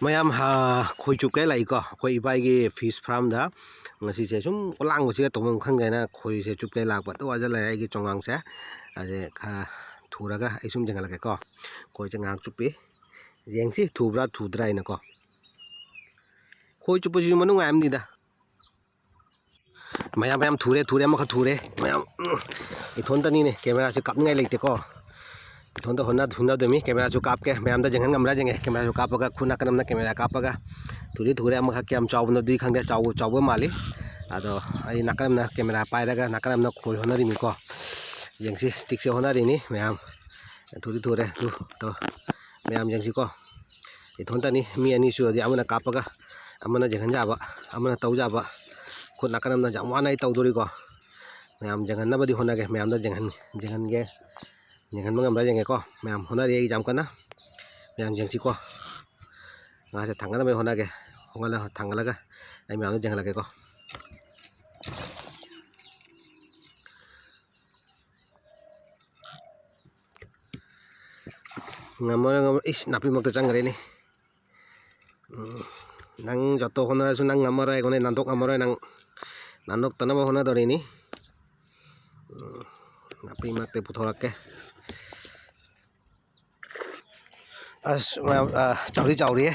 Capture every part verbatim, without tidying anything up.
ꯃꯌꯥꯝ, ꯍꯥ, ꯈꯣꯏ ꯆꯨꯞꯀꯦ ꯂꯥꯛꯏꯀꯣ꯫ ꯑꯩꯈꯣꯏ ꯏꯕꯥꯏꯒꯤ fish farmꯗ ꯉꯁꯤꯁꯦ ꯁꯨꯝ ꯂꯥꯡꯕꯁꯤꯒ ꯇꯧꯐꯝ ꯈꯪꯗꯦꯅ ꯈꯣꯏꯁꯦ ꯆꯨꯞꯀꯦ ꯂꯥꯛꯄ꯫ ꯑꯗꯨ ꯋꯥꯖ ꯂꯩꯔꯦ ꯑꯩꯒꯤ ꯆꯣꯡꯒꯥꯡꯁꯦ꯫ ꯑꯁꯦ ꯈꯔ ꯊꯨꯔꯒ ꯑꯩ ꯁꯨꯝ ꯌꯦꯡꯍꯜꯂꯛꯀꯦꯀꯣ꯫ ꯈꯣꯏꯁꯦ ꯉꯥꯏꯍꯥꯛ ꯆꯨꯞꯄꯤ꯫ ꯌꯦꯡꯁꯤ ꯊꯨꯕ꯭ꯔꯥ ꯊꯨꯗ꯭ꯔꯥ ꯍꯥꯏꯅꯀꯣ꯫ ꯈꯣꯏ ꯆꯨꯞꯄꯁꯤꯁꯨ ꯃꯅꯨꯡ ꯉꯥꯏ ꯑꯃꯅꯤꯗ꯫ ꯃꯌꯥꯝ, ꯃꯌꯥꯝ ꯊꯨꯔꯦ, ꯊꯨꯔꯦ, ꯑꯃꯈꯛ ꯊꯨꯔꯦ꯫ ꯃꯌꯥꯝ, ꯎꯝ, ꯏꯊꯣꯟꯇꯅꯤꯅꯦ, cameraꯁꯦ ꯀꯥꯞꯅꯤꯡꯉꯥꯏ ꯂꯩꯇꯦꯀꯣ꯫ ꯏꯊꯣꯟꯇ ꯍꯣꯠꯅ-, ꯍꯣꯠꯅꯗꯣꯏꯃꯤ꯫ Cameraꯁꯨ ꯀꯥꯞꯀꯦ, ꯃꯌꯥꯝꯗ ꯌꯦꯡꯍꯟ ꯉꯝꯕ꯭ꯔꯥ ꯌꯦꯡꯒꯦ꯫ Cameraꯁꯨ ꯀꯥꯞꯄꯒ ꯈꯨꯠ ꯅꯥꯀꯟ ꯑꯃꯅ camera ꯀꯥꯞꯄꯒ꯫ ꯊꯨꯗꯤ ꯊꯨꯔꯦ, ꯑꯃꯈꯛ ꯀꯌꯥꯝ ꯆꯥꯎꯕꯅꯣꯗꯤ ꯈꯪꯗꯦ, ꯆꯥꯎꯕ, ꯆꯥꯎꯕ ꯃꯥꯜꯂꯤ꯫ ꯑꯗꯣ ꯑꯩ ꯅꯥꯀꯟ ꯑꯃꯅ camera ꯄꯥꯏꯔꯒ ꯅꯥꯀꯟ ꯑꯃꯅ ꯈꯣꯏ ꯍꯣꯠꯅꯔꯤꯃꯤꯀꯣ꯫ ꯌꯦꯡꯁꯤ, stickꯁꯦ ꯍꯣꯠꯅꯔꯤꯅꯤ ꯃꯌꯥꯝ꯫ ꯊꯨꯗꯤ ꯊꯨꯔꯦ꯫ ꯑꯗꯨ ꯇꯧ-, ꯃꯌꯥꯝ ꯌꯦꯡꯁꯤꯀꯣ꯫ ꯏꯊꯣꯟꯇꯅꯤ, ꯃꯤ ꯑꯅꯤ ꯁꯨꯔꯗꯤ ꯑꯃꯅ ꯀꯥꯞꯄꯒ, ꯑꯃꯅ ꯌꯦꯡꯍꯟ ꯌꯥꯕ, ꯑꯃꯅ ꯇꯧ ꯌꯥꯕ꯫ ꯈꯨꯠ ꯅꯥꯀꯟ ꯑꯃꯅ ꯌꯥꯝ ꯋꯥꯅ ꯑꯩ ꯇꯧꯗꯣꯔꯤꯀꯣ꯫ ꯃꯌꯥꯝ ꯌꯦꯡꯍꯟꯅꯕꯗꯤ ꯍꯣꯠꯅꯒꯦ, ꯃꯌꯥꯝꯗ ꯌꯦꯡꯍꯟ-, ꯌꯦꯡꯍꯟꯒꯦ, ꯌꯦꯡꯍꯟꯕ ꯉꯝꯕ꯭ꯔꯥ ꯌꯦꯡꯒꯦꯀꯣ꯫ ꯃꯌꯥꯝ ꯍꯣꯠꯅꯔꯤ ꯑꯩ ꯌꯥꯝ ꯀꯟꯅ꯫ ꯃꯌꯥꯝ ꯌꯦꯡꯁꯤꯀꯣ꯫ ꯉꯥꯁꯦ ꯊꯥꯡꯒꯠꯅꯕ ꯍꯣꯠꯅꯒꯦ꯫ ꯍꯣꯠꯅ-, ꯊꯥꯡꯒꯠꯂꯒ ꯑꯩ ꯃꯌꯥꯝꯗ ꯌꯦꯡꯍꯜꯂꯛꯀꯦꯀꯣ꯫ ꯉꯝꯃꯔꯣꯏ, ꯉꯝꯃꯔꯣꯏ꯫ ꯏꯁ, ꯅꯥꯄꯤ ꯃꯔꯛꯇ ꯆꯪꯈ꯭ꯔꯦꯅꯦ꯫ ꯎꯝ, ꯅꯪ ꯖꯣꯇꯣ ꯍꯣꯠꯅꯔꯁꯨ ꯅꯪ ꯉꯝꯃꯔꯣꯏ, ꯑꯩꯉꯣꯟꯗ ꯅꯥꯟꯊꯣꯛ ꯉꯝꯃꯔꯣꯏ ꯅꯪ꯫ ꯅꯥꯟꯊꯣꯛꯇꯅꯕ ꯍꯣꯠꯅꯗꯧꯔꯤꯅꯤ꯫ ꯎꯝ, ꯅꯥꯄꯤ ꯃꯔꯛꯇ ꯄꯨꯊꯣꯔꯛꯀꯦ꯫ ꯑꯁ, ꯃꯌꯥꯝ, ꯑ, ꯆꯥꯎꯗꯤ ꯆꯥꯎꯔꯤꯌꯦ꯫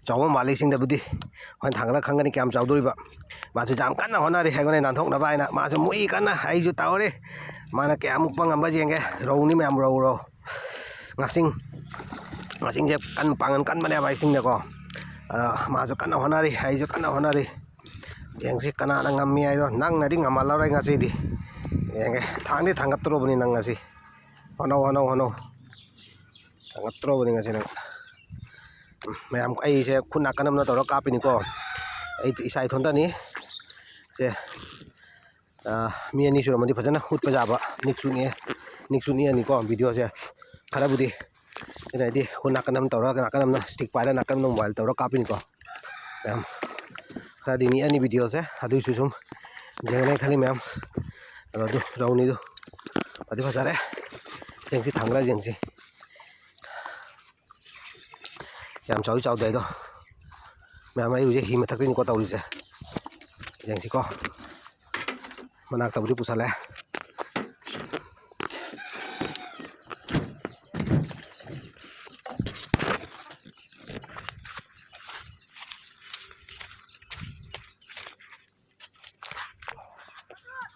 ꯆꯥꯎꯕ ꯃꯥꯜꯂꯤ ꯏꯁꯤꯡꯗꯕꯨꯗꯤ꯫ ꯍꯣꯔꯦꯟ ꯊꯥꯡꯒꯠꯂ ꯈꯪꯒꯅꯤ ꯀꯌꯥꯝ ꯆꯥꯎꯗꯣꯔꯤꯕ꯫ ꯃꯥꯁꯨ ꯌꯥꯝ ꯀꯟꯅ ꯍꯣꯠꯅꯔꯤ, ꯑꯩꯉꯣꯟꯗ ꯅꯥꯟꯊꯣꯛꯅꯕ ꯍꯥꯏꯅ꯫ ꯃꯥꯁꯨ ꯃꯨꯛꯏ ꯀꯟꯅ, ꯑꯩꯁꯨ ꯇꯧꯔꯤ꯫ ꯃꯥꯅ ꯀꯌꯥꯃꯨꯛ ꯄꯪꯉꯝꯕ ꯌꯦꯡꯒꯦ꯫ ꯔꯧꯅꯤ ꯃꯌꯥꯝ, ꯔꯧ, ꯔꯧ꯫ ꯉꯥꯁꯤꯡ, ꯉꯥꯁꯤꯡꯁꯦ ꯀꯟ-, ꯄꯥꯡꯒꯟ ꯀꯟꯕꯅꯦꯕ ꯏꯁꯤꯡꯗꯀꯣ꯫ ꯑꯗꯣ ꯃꯥꯁꯨ ꯀꯟꯅ ꯍꯣꯠꯅꯔꯤ, ꯑꯩꯁꯨ ꯀꯟꯅ ꯍꯣꯠꯅꯔꯤ꯫ ꯌꯦꯡꯁꯤ ꯀꯅꯥꯅ ꯉꯝꯃꯤ ꯍꯥꯏꯗꯣ꯫ ꯅꯪꯅꯗꯤ ꯉꯝꯍꯜꯂꯔꯣꯏ ꯉꯁꯤꯗꯤ꯫ ꯌꯦꯡꯒꯦ, ꯊꯥꯡꯗꯤ ꯊꯥꯡꯒꯠꯇ꯭ꯔꯣꯕꯅꯤ ꯅꯪ ꯉꯁꯤ꯫ ꯍꯣꯠꯅꯧ, ꯍꯣꯠꯅꯧ, ꯍꯣꯠꯅꯧ꯫ ꯊꯥꯡꯒꯠꯇ꯭ꯔꯣꯕꯅꯤ ꯉꯁꯤ ꯅꯪ꯫ ꯃꯌꯥꯝ, ꯑꯩꯁꯦ ꯈꯨꯠ ꯅꯥꯀꯟ ꯑꯃꯅ ꯇꯧꯔꯒ ꯀꯥꯞꯄꯤꯅꯤꯀꯣ꯫ ꯑꯩ ꯏꯁꯥ ꯏꯊꯣꯟꯇꯅꯤ꯫ ꯁꯦ, ꯑ, ꯃꯤ ꯑꯅꯤ ꯁꯨꯔꯝꯃꯗꯤ ꯐꯖꯅ ꯎꯠꯄ ꯌꯥꯕ꯫ ꯅꯤꯛꯁꯨ ꯅꯤꯛꯑꯦ, ꯅꯤꯛꯁꯨ ꯅꯤꯛꯑꯅꯤꯀꯣ videoꯁꯦ꯫ ꯈꯔꯕꯨꯗꯤ ꯑꯩꯅ ꯍꯥꯏꯗꯤ ꯈꯨꯠ ꯅꯥꯀꯟ ꯑꯃ ꯇꯧꯔꯒ, ꯅꯥꯀꯟ ꯑꯃꯅ stick ꯄꯥꯏꯔꯒ, ꯅꯥꯀꯟ ꯑꯃꯅ mobile ꯇꯧꯔꯒ ꯀꯥꯞꯄꯤꯅꯤꯀꯣ꯫ ꯃꯌꯥꯝ, ꯈꯔꯗꯤ ꯅꯤꯛꯑꯅꯤ videoꯁꯦ, ꯑꯗꯨꯏꯁꯨ ꯁꯨꯝ ꯌꯦꯡꯒꯦꯅ ꯈꯜꯂꯤ ꯃꯌꯥꯝ꯫ ꯑꯗꯣ ꯑꯗꯨ ꯔꯧꯅꯤꯗꯨ ꯐꯗꯤ ꯐꯖꯔꯦ꯫ ꯌꯦꯡꯁꯤ, ꯊꯥꯡꯒꯠꯂ ꯌꯦꯡꯁꯤ꯫ ꯌꯥꯝ ꯆꯥꯎꯏ ꯆꯥꯎꯗꯦ ꯑꯗꯣ꯫ ꯃꯌꯥꯝ ꯑꯩ ꯍꯧꯖꯤꯛ ꯍꯤ ꯃꯊꯛꯇꯅꯤꯀꯣ ꯇꯧꯔꯤꯁꯦ꯫ ꯌꯦꯡꯁꯤꯀꯣ꯫ ꯃꯅꯥꯛꯇꯕꯨꯗꯤ ꯄꯨꯁꯜꯂꯦ꯫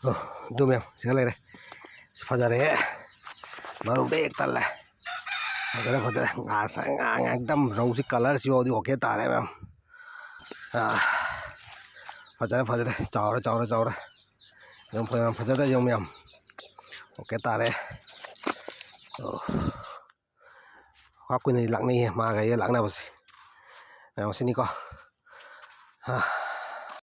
ꯑꯣ, ꯑꯗꯨ ꯃꯌꯥꯝ ꯁꯤꯒ ꯂꯩꯔꯦ꯫ ꯑꯁ, ꯐꯖꯔꯦꯍꯦ꯫ ꯃꯔꯨꯝ ꯕꯦꯛ ꯇꯜꯂꯦ꯫ ꯐꯖꯔꯦ, ꯐꯖꯔꯦ꯫ ꯉꯥꯁꯪ ꯉꯥꯡꯉꯦ ꯑꯦꯛꯗꯝ꯫ ꯔꯧꯁꯤ ꯀꯂꯔꯁꯤ ꯐꯥꯎꯗꯤ ꯑꯣꯀꯦ ꯇꯥꯔꯦ ꯃꯌꯥꯝ꯫ ꯑꯥ, ꯐꯖꯔꯦ, ꯐꯖꯔꯦ꯫ ꯆꯥꯎꯔꯦ, ꯆꯥꯎꯔꯦ, ꯆꯥꯎꯔꯦ꯫ ꯌꯥꯝ ꯐ-, ꯌꯥꯝ ꯐꯖꯗ꯭ꯔꯥ ꯌꯦꯡꯉꯨ ꯃꯌꯥꯝ꯫ ꯑꯣꯀꯦ ꯇꯥꯔꯦ꯫ ꯑꯣ꯫ ꯍꯥꯞ ꯀꯨꯏꯅꯗꯤ ꯂꯥꯛꯅꯩꯌꯦ ꯃꯥꯒ ꯑꯩꯒ ꯂꯥꯛꯅꯕꯁꯦ꯫ ꯃꯌꯥꯝ ꯑꯁꯤꯅꯤꯀꯣ꯫ ꯍꯥ꯫